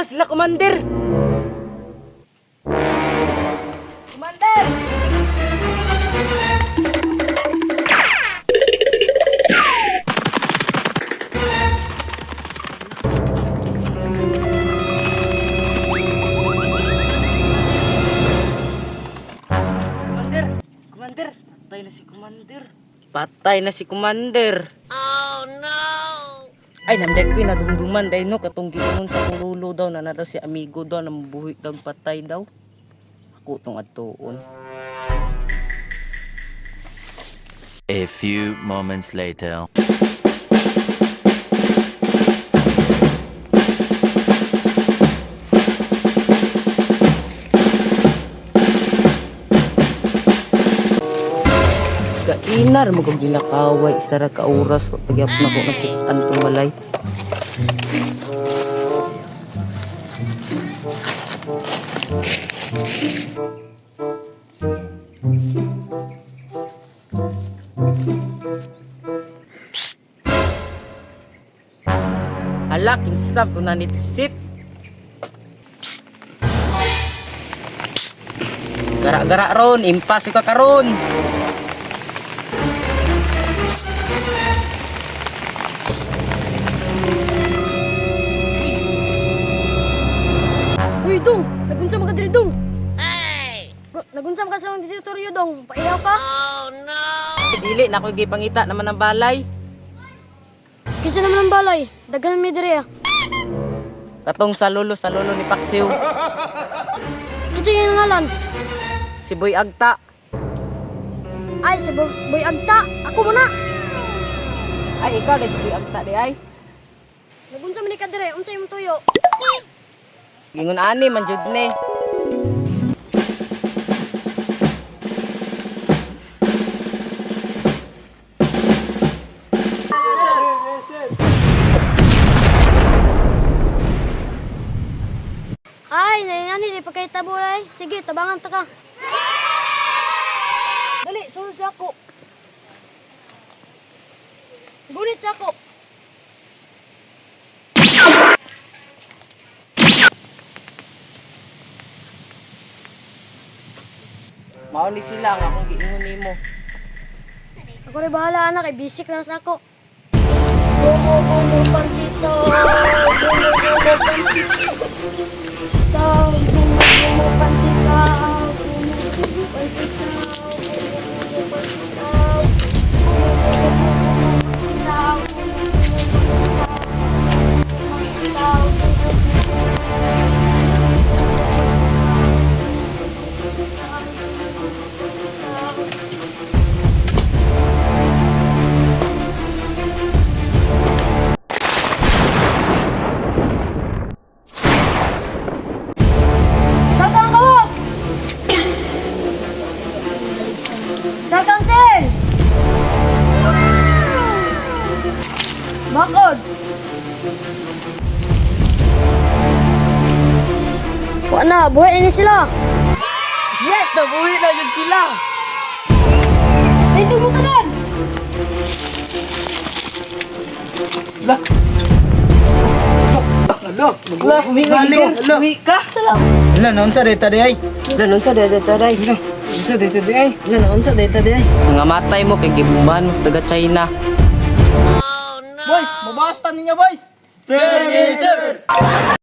sila, Commander! Commander! Commander! Commander! Patay na si Commander. Patay na si Commander. Ay, nandek ko nadumduman dahil no, katong giingon sa akong lulo daw, na na daw si amigo daw, na mabuhi daw, patay daw. Ako tong adtuon. A few moments later. Kainar mo kong gilakaway, isa ra ka oras, wa pagyapon ako nakitaan tong balay. Psst! Hala, kinsam, tunanitsit. Psst! Psst! Gara-gara ron, impas ka karon. Uy, dong! Nagunsa ka diri, dong! Ay! Nagunsa ka sa akong tutorial, dong. Paihaw ka? Dili na ako'y gipangita naman ang balay. Kinsa naman ang balay? Daghan mi diri ah. Katong sa lolo ni Paksiw. Kinsa yung ngalan? Si Boy Agta. Ay, si Boy Agta. Ako muna. Ay, ikaw na si Boy Agta di ay. Nagunsa man ni ka diri, unsa imong tuyo? Gingon ani man jud ni. Ay, nainani di pagkahitabo ay. Sige, tabangan ta ka. Dali, sunod sa ako. Gunit sa ako. Mao ni sila ang akong giingon nimo. Ako rin bahala anak, kay bisik lang sa ako. Bumo, bumo, panchito. Bumo, bumo, panchito. Bumo, bumo, panchito. Bumo, bumo, panchito. Bumo, bumo, panchito. Bumo, bumo, panchito. Sakang ko! Sakang ten! Bakod! Wala na, buhay na sila! Yes, nabuhi na jud sila. Dito mo tanan! Ala, uwi ka. Ala, naunsa data di ay? Ala, naunsa data day. Unsa data di ay? Ala, naunsa data day. Mga matay mo kay gibumbahan mo sa taga China. Boys, mabawas ta ninyo, boys. Sir, yes, sir.